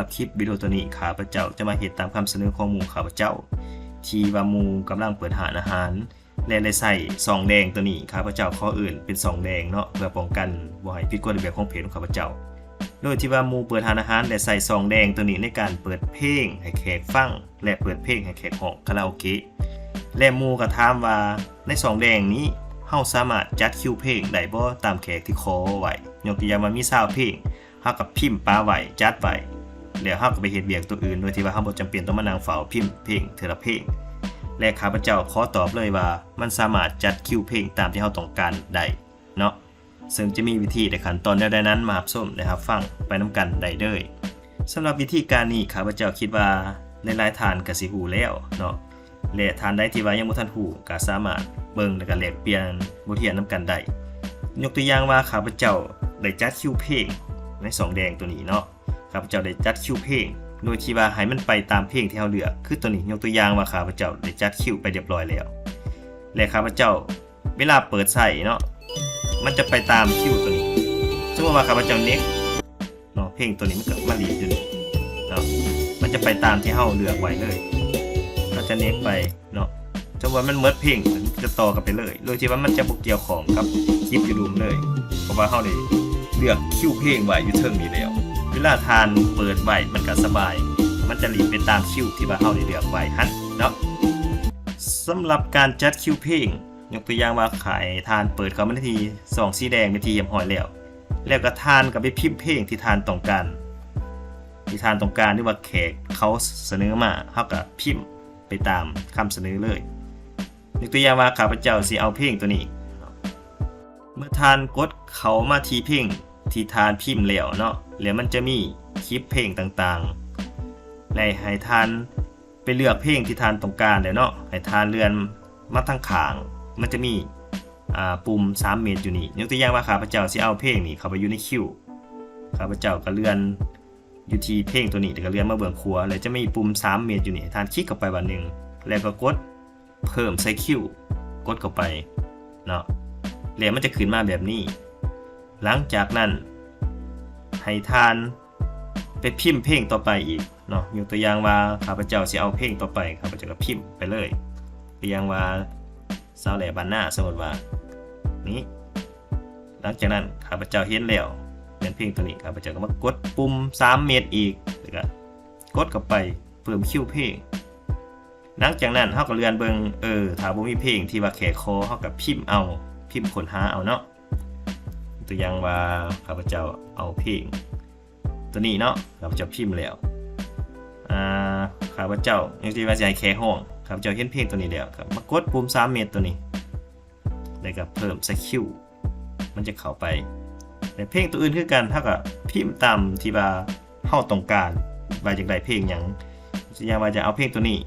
ລັບຄລິບວິດີໂອໂຕນີ້ ຂ້າພະເຈົ້າຈະມາເຮັດຕາມຄຳສະເໜີຂອງໝູ່ຂ້າພະເຈົ້າ ທີ່ວ່າໝູ່ກຳລັງເປີດຮ້ານອາຫານ ແລະ ໄດ້ໃຊ້ຊ່ອງແດງໂຕນີ້. ຂ້າພະເຈົ້າຂໍເອີ້ນເປັນຊ່ອງແດງເນາະ ເພື່ອປ້ອງກັນບໍ່ໃຫ້ຜິດກົດລະບຽບຂອງເພຈຂອງຂ້າພະເຈົ້າ. ໂດຍທີ່ວ່າໝູ່ເປີດຮ້ານອາຫານ ແລະ ໃຊ້ຊ່ອງແດງໂຕນີ້ໃນການເປີດເພງໃຫ້ແຂກຟັງ ແລະ ເປີດເພງໃຫ້ແຂກຮ້ອງຄາຣາໂອເກະ ແລະ ໝູ່ກໍຖາມວ່າ ໃນຊ່ອງແດງນີ້ ເຮົາສາມາດຈັດຄິວເພງໄດ້ບໍ່ ຕາມແຂກທີ່ຂໍໄວ້? ຍົກຕົວຢ່າງວ່າມີຊາວເພງ ເຮົາກໍພິມປະໄວ້ ຈັດໄວ້ ແລ້ວເຮົາກໍໄປເຮັດວຽກຕົວອື່ນ ໂດຍທີ່ວ່າເຮົາບໍ່ຈຳເປັນຕ້ອງມານັ່ງເຝົ້າພິມເພງເທື່ອລະເພງ. ແລະ ຂ້າພະເຈົ້າຂໍຕອບເລີຍວ່າ ມັນສາມາດຈັດຄິວເພງຕາມທີ່ເຮົາຕ້ອງການໄດ້ເນາະ. ເຊິ່ງຈະມີວິທີ ແລະ ຂັ້ນຕອນແນວໃດນັ້ນ ມາຮັບຊົມ ແລະ ຮັບຟັງໄປນຳກັນໄດ້ເລີຍ. ສຳລັບວິທີການນີ້ ຂ້າພະເຈົ້າຄິດວ່າຫຼາຍໆທ່ານກໍຊິຮູ້ແລ້ວເນາະ ແລະ ທ່ານໃດທີ່ວ່າຍັງບໍ່ທັນຮູ້ ກໍສາມາດເບິ່ງ ແລະ ກໍແລກປ່ຽນບົດຮຽນນຳກັນໄດ້. ຍົກຕົວຢ່າງວ່າ ຂ້າພະເຈົ້າໄດ້ຈັດຄິວເພງໃນຊ່ອງແດງໂຕນີ້ເນາະ, ຂ້າພະເຈົ້າໄດ້ຈັດຄິວເພງ ໂດຍທີ່ວ່າໃຫ້ມັນໄປຕາມເພງທີ່ເຮົາເລືອກ ຄືໂຕນີ້. ຍົກຕົວຢ່າງວ່າ ຂ້າພະເຈົ້າໄດ້ຈັດຄິວໄປຮຽບຮ້ອຍແລ້ວ ແລະ ຂ້າພະເຈົ້າ ເວລາເປີດໃຊ້ເນາະ ມັນຈະໄປຕາມຄິວໂຕນີ້. ສົມມຸດວ່າຂ້າພະເຈົ້າເນັກເນາະ ເພງໂຕນີ້ມັນກໍມາລີດຢູ່ນີ້ເນາະ ມັນຈະໄປຕາມທີ່ເຮົາເລືອກໄວ້ເລີຍ. ເຮົາຈະເນັກໄປເນາະ ສົມມຸດວ່າມັນໝົດເພງ ມັນຈະຕໍ່ກັນໄປເລີຍ ໂດຍທີ່ວ່າມັນຈະບໍ່ກ່ຽວຂ້ອງກັບຄລິບຢູ່ລຸ່ມເລີຍ ເພາະວ່າເຮົາໄດ້ເລືອກຄິວເພງໄວ້ຢູ່ເທິງນີ້ແລ້ວ. ເວລາທ່ານເປີດໄວ້ ມັນກໍສະບາຍ ມັນຈະລີດໄປຕາມຄິວທີ່ວ່າເຮົາໄດ້ເລືອກໄວ້ຫັ້ນເນາະ. ສຳລັບການຈັດຄິວເພງ ຍົກຕົວຢ່າງວ່າ ໃຫ້ທ່ານເປີດເຂົ້າມາໃນທີ່ຊ່ອງສີແດງເປັນທີ່ຮຽບຮ້ອຍແລ້ວ ແລ້ວກໍທ່ານກໍໄປພິມເພງທີ່ທ່ານຕ້ອງການ ທີ່ທ່ານຕ້ອງການ ຫຼືວ່າແຂກເຂົາສະເໜີມາ ເຮົາກໍພິມໄປຕາມຄຳສະເໜີເລີຍ. ຍົກຕົວຢ່າງວ່າ ຂ້າພະເຈົ້າຊິເອົາເພງໂຕນີ້. ເມື່ອທ່ານກົດເຂົ້າມາທີ່ເພງທີ່ທ່ານພິມແລ້ວເນາະ ແລ້ວມັນຈະມີຄລິບເພງຕ່າງໆ ແລະ ໃຫ້ທ່ານ ໄປເລືອກເພງທີ່ທ່ານຕ້ອງການແລ້ວເນາະ ໃຫ້ທ່ານເລື່ອນມາທາງຂ້າງ ມັນຈະມີ ອ່າ ປຸ່ມສາມເມັດຢູ່ນີ້. ຍົກຕົວຢ່າງວ່າ ຂ້າພະເຈົ້າຊິເອົາເພງນີ້ເຂົ້າໄປຢູ່ໃນຄິວ ຂ້າພະເຈົ້າກໍເລື່ອນຢູ່ທີ່ເພງໂຕນີ້ ແລ້ວກໍເລື່ອນມາເບື້ອງຂວາ ແລ້ວຈະມີປຸ່ມສາມເມັດຢູ່ນີ້ ໃຫ້ທ່ານຄລິກເຂົ້າໄປບາດໜຶ່ງ ແລ້ວກໍກົດເພີ່ມໃສ່ຄິວ ກົດເຂົ້າໄປເນາະ ແລ້ວມັນຈະຂຶ້ນມາແບບນີ້. ຫຼັງຈາກນັ້ນ ໃຫ້ທ່ານ ໄປພິມເພງຕໍ່ໄປອີກເນາະ. ຍົກຕົວຢ່າງວ່າ ຂ້າພະເຈົ້າຊິເອົາເພງຕໍ່ໄປ ຂ້າພະເຈົ້າກໍພິມໄປເລີຍ ຕົວຢ່າງວ່າ ສາວແຫຼບ້ານນາ ສົມມຸດວ່ານີ້. ຫຼັງຈາກນັ້ນ ຂ້າພະເຈົ້າເຫັນແລ້ວແມ່ນເພງໂຕນີ້ ຂ້າພະເຈົ້າກໍມາກົດປຸ່ມສາມເມັດອີກ ແລ້ວກໍກົດເຂົ້າໄປເພີ່ມຄິວເພງ. ຫຼັງຈາກນັ້ນ ເຮົາກໍເລື່ອນເບິ່ງ ເອີ ຖ້າບໍ່ມີເພງທີ່ວ່າແຂກຂໍ ເຮົາກໍພິມເອົາ ພິມຄົ້ນຫາເອົາເນາະ. ຕົວຢ່າງວ່າ ຂ້າພະເຈົ້າເອົາເພງ ຕົວນີ້ເນາະ ຂ້າພະເຈົ້າພິມແລ້ວ ອ່າ ຂ້າພະເຈົ້າ ຍົກຕົວຢ່າງວ່າຊິໃຫ້ແຂກຮ້ອງ ຂ້າພະເຈົ້າເຫັນເພງຕົວນີ້ແລ້ວ ກໍມາກົດປຸ່ມສາມເມັດຕົວນີ້ ແລ້ວກໍເພີ່ມໃສ່ຄິວ ມັນຈະເຂົ້າໄປ. ແລະ ເພງຕົວອື່ນຄືກັນ ເຮົາກໍພິມຕາມທີ່ວ່າເຮົາຕ້ອງການ ວ່າຢາກໄດ້ເພງຫຍັງ. ຍົກຕົວຢ່າງວ່າຈະເອົາເພງຕົວນີ້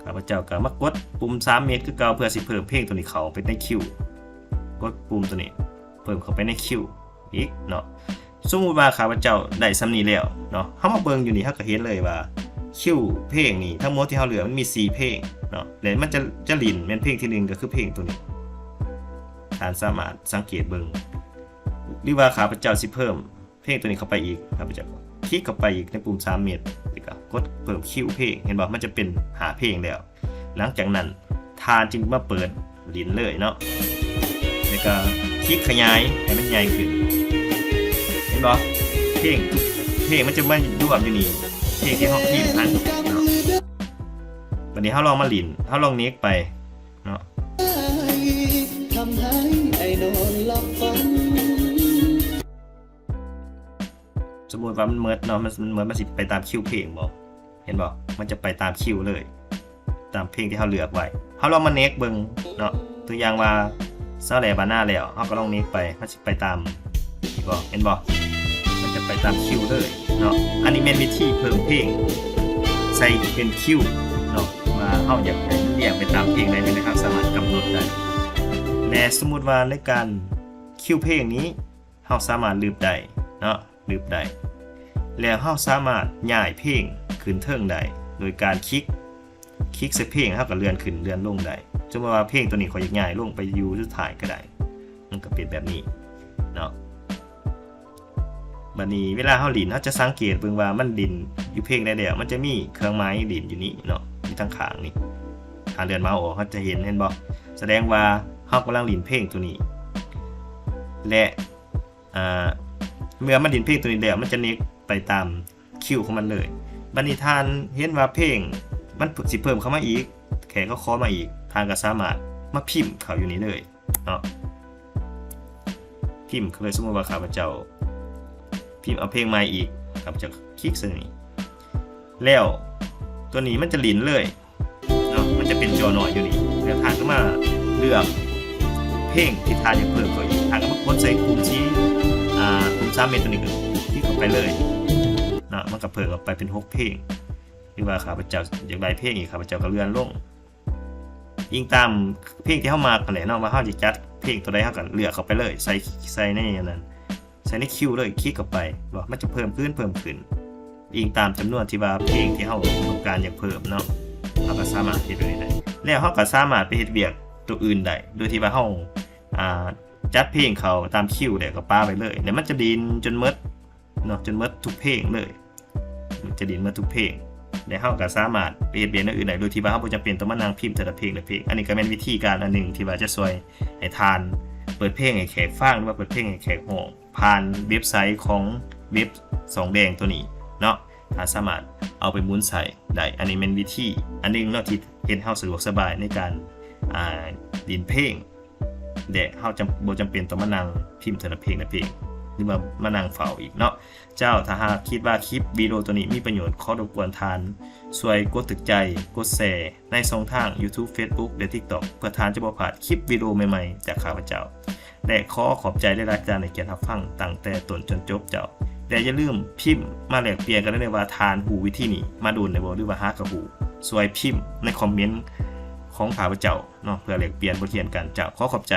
ຂ້າພະເຈົ້າກໍມາກົດປຸ່ມສາມເມັດຄືເກົ່າ ເພື່ອຊິເພີ່ມເພງຕົວນີ້ເຂົ້າໄປໃນຄິວ ກົດປຸ່ມຕົວນີ້ເພີ່ມເຂົ້າໄປໃນຄິວອີກເນາະ. ສົມມຸດວ່າຂ້າພະເຈົ້າໄດ້ສ່ຳນີ້ແລ້ວເນາະ ເຮົາມາເບິ່ງຢູ່ນີ້ ເຮົາກໍເຫັນເລີຍວ່າຄິວເພງນີ້ ທັງໝົດທີ່ເຮົາເລືອກມັນມີສີ່ເພງເນາະ ແລະ ມັນຈະ ຈະຫຼິ້ນແມ່ນເພງທີໜຶ່ງ ກໍຄືເພງຕົວນີ້ ທ່ານສາມາດສັງເກດເບິ່ງ ຫຼືວ່າຂ້າພະເຈົ້າຊິເພີ່ມ ເພງຕົວນີ້ເຂົ້າໄປອີກ ຂ້າພະເຈົ້າຄລິກເຂົ້າໄປອີກໃນປຸ່ມສາມເມັດ ແລ້ວກໍກົດເພີ່ມຄິວເພງ ເຫັນບໍ່ ມັນຈະເປັນຫ້າເພງແລ້ວ. ຫຼັງຈາກນັ້ນທ່ານຈຶ່ງມາເປີດຫຼິ້ນເລີຍເນາະ ແລ້ວກໍຄລິກຂະຫຍາຍໃຫ້ມັນໃຫຍ່ຂຶ້ນ ເຫັນບໍ່ ເພງ ເພງມັນຈະມາລວມຢູ່ນີ້ ເພງທີ່ເຮົາພິມຫັ້ນເນາະ. ບັດນີ້ເຮົາລອງມາຫຼິ້ນ ເຮົາລອງເນັກໄປເນາະ. ສົມມຸດວ່າມັນເໝິດເນາະ ມັນ ມັນເໝິດ ມັນຊິໄປຕາມຄິວເພງບໍ່ ເຫັນບໍ່ ມັນຈະໄປຕາມຄິວເລີຍ ຕາມເພງທີ່ເຮົາເລືອກໄວ້. ເຮົາລອງມາເນັກເບິ່ງເນາະ ຕົວຢ່າງວ່າ ສາວແຫຼບ້ານນາແລ້ວ ເຮົາກໍລອງເນັກໄປ ມັນຊິໄປຕາມນີ້ບໍ່ ເຫັນບໍ່ ມັນຈະໄປຕາມຄິວເລີຍເນາະ. ອັນນີ້ແມ່ນວິທີເພີ່ມເພງໃສ່ເປັນຄິວເນາະ ວ່າເຮົາຢາກໃຫ້ມັນລຽງໄປຕາມເພງໃດ ແມ່ນເຮົາສາມາດກຳນົດໄດ້. ແລະ ສົມມຸດວ່າໃນການຄິວເພງນີ້ ເຮົາສາມາດລຶບໄດ້ເນາະ ລຶບໄດ້ ແລ້ວເຮົາສາມາດຍ້າຍເພງຂຶ້ນເທິງໄດ້ ໂດຍການຄລິກ ຄລິກໃສ່ເພງ ເຮົາກໍເລື່ອນຂຶ້ນເລື່ອນລົງໄດ້. ສົມມຸດວ່າເພງຕົວນີ້ ຂ້ອຍຢາກຍ້າຍລົງໄປຢູ່ສຸດທ້າຍກໍໄດ້ ມັນກໍເປັນແບບນີ້ເນາະ. ບັດນີ້ເວລາເຮົາຫຼິ້ນ ເຮົາຈະສັງເກດເບິ່ງວ່າມັນຫຼິ້ນຢູ່ເພງໃດແລ້ວ ມັນຈະມີເຄື່ອງໝາຍຫຼິ້ນຢູ່ນີ້ເນາະ ຢູ່ທາງຂ້າງນີ້. ຖ້າເລື່ອນເມົາສ໌ອອກ ເຮົາຈະເຫັນ ເຫັນບໍ່? ສະແດງວ່າເຮົາກຳລັງຫຼິ້ນເພງໂຕນີ້ ແລະ ອາ ເມື່ອມັນຫຼິ້ນເພງໂຕນີ້ແລ້ວ ມັນຈະເນັກໄປຕາມຄິວຂອງມັນເລີຍ. ບັດນີ້ທ່ານເຫັນວ່າເພງມັນຊິເພີ່ມເຂົ້າມາອີກ ແຂກເຂົາຂໍມາອີກ ທ່ານກໍສາມາດມາພິມເຂົ້າຢູ່ນີ້ເລີຍເນາະ ພິມເຂົ້າເລີຍ. ສົມມຸດວ່າຂ້າພະເຈົ້າພິມເອົາເພງໃໝ່ອີກ ຂ້າພະເຈົ້າຄລິກໃສ່ນີ້ ແລ້ວໂຕນີ້ມັນຈະຫຼິ້ນເລີຍເນາະ ມັນຈະເປັນຈໍນ້ອຍຢູ່ນີ້ ແລ້ວທ່ານກໍມາເລືອກເພງທີ່ທ່ານຢາກເພີ່ມເຂົ້າອີກ ທ່ານກໍມາກົດໃສ່ປຸ່ມສີ ອາ ປຸ່ມສາມເມັດໂຕນີ້ ກໍຄລິກເຂົ້າໄປເລີຍເນາະ ມັນກໍເພີ່ມເຂົ້າໄປເປັນຫົກເພງ ຫຼືວ່າຂ້າພະເຈົ້າຢາກໄດ້ເພງອີກ ຂ້າພະເຈົ້າກໍເລື່ອນລົງ ອີງຕາມເພງທີ່ເຮົາມັກຫັ້ນແຫຼະເນາະ ວ່າເຮົາຈະຈັດເພງໂຕໃດ ເຮົາກໍເລືອກເຂົ້າໄປເລີຍ ໃສ່ ໃສ່ໃນອັນນັ້ນ ໃສ່ໃນຄິວເລີຍ ຄລິກເຂົ້າໄປ ວ່າມັນຈະເພີ່ມຂຶ້ນ ເພີ່ມຂຶ້ນ ອີງຕາມຈຳນວນທີ່ວ່າເພງທີ່ເຮົາຕ້ອງການຢາກເພີ່ມເນາະ ເຮົາກໍສາມາດເຮັດແບບນີ້ໄດ້. ແລ້ວເຮົາກໍສາມາດໄປເຮັດວຽກໂຕອື່ນໄດ້ ໂດຍທີ່ວ່າເຮົາ ອາ ຈັດເພງເຂົ້າຕາມຄິວ ແລ້ວກໍປະໄວ້ເລີຍ ແລ້ວມັນຈະຫຼິ້ນຈົນໝົດເນາະ ຈົນໝົດທຸກເພງເລີຍ ມັນຈະຫຼິ້ນໝົດທຸກເພງ ແລະ ເຮົາກໍສາມາດໄປເຮັດວຽກແນວອື່ນໄດ້ ໂດຍທີ່ວ່າເຮົາບໍ່ຈຳເປັນຕ້ອງມານັ່ງພິມແຕ່ລະເພງລະເພງ. ອັນນີ້ກໍແມ່ນວິທີການອັນໜຶ່ງທີ່ວ່າຈະຊ່ວຍໃຫ້ທ່ານເປີດເພງໃຫ້ແຂກຟັງ ຫຼືວ່າເປີດເພງໃຫ້ແຂກຮ້ອງ ຜ່ານເວັບໄຊຂອງເວັບສອງແດງໂຕນີ້ເນາະ ທ່ານສາມາດເອົາໄປໝູນໃຊ້ໄດ້. ອັນນີ້ແມ່ນວິທີອັນໜຶ່ງເນາະ ທີ່ເຮັດໃຫ້ເຮົາສະດວກສະບາຍໃນການ ອ່າ ຫຼິ້ນເພງ ແລະ ເຮົາຈຳ ບໍ່ຈຳເປັນຕ້ອງມານັ່ງພິມແຕ່ລະເພງລະເພງ ຫຼືວ່າມານັ່ງເຝົ້າອີກເນາະ. ເຈົ້າ ຖ້າຫາກຄິດວ່າຄລິບວິດີໂອໂຕນີ້ມີປະໂຫຍດ, ຂໍລົບກວນທ່ານຊ່ວຍກົດຖືກໃຈ, ກົດແຊໃນຊ່ອງທາງ YouTube, Facebook ແລະ TikTok ເພື່ອທ່ານຈະບໍ່ພາດຄລິບວິດີໂອໃໝ່ໆຈາກຂ້າພະເຈົ້າ. ແລະ ຂໍຂອບໃຈຫຼາຍໆທີ່ທ່ານໃຫ້ກຽດຮັບຟັງຕັ້ງແຕ່ຕົ້ນຈົນຈົບເຈົ້າ. ແລະ ຢ່າລືມພິມມາແລກປ່ຽນກັນເດີວ່າທ່ານຮູ້ວິທີນີ້ມາດົນແລ້ວບໍ່ ຫຼືວ່າຫາກະຮູ້. ຊ່ວຍພິມໃນຄອມເມັນຂອງຂ້າພະເຈົ້າເນາະ ເພື່ອແລກປ່ຽນບົດຮຽນກັນ. ເຈົ້າ ຂໍຂອບໃຈ.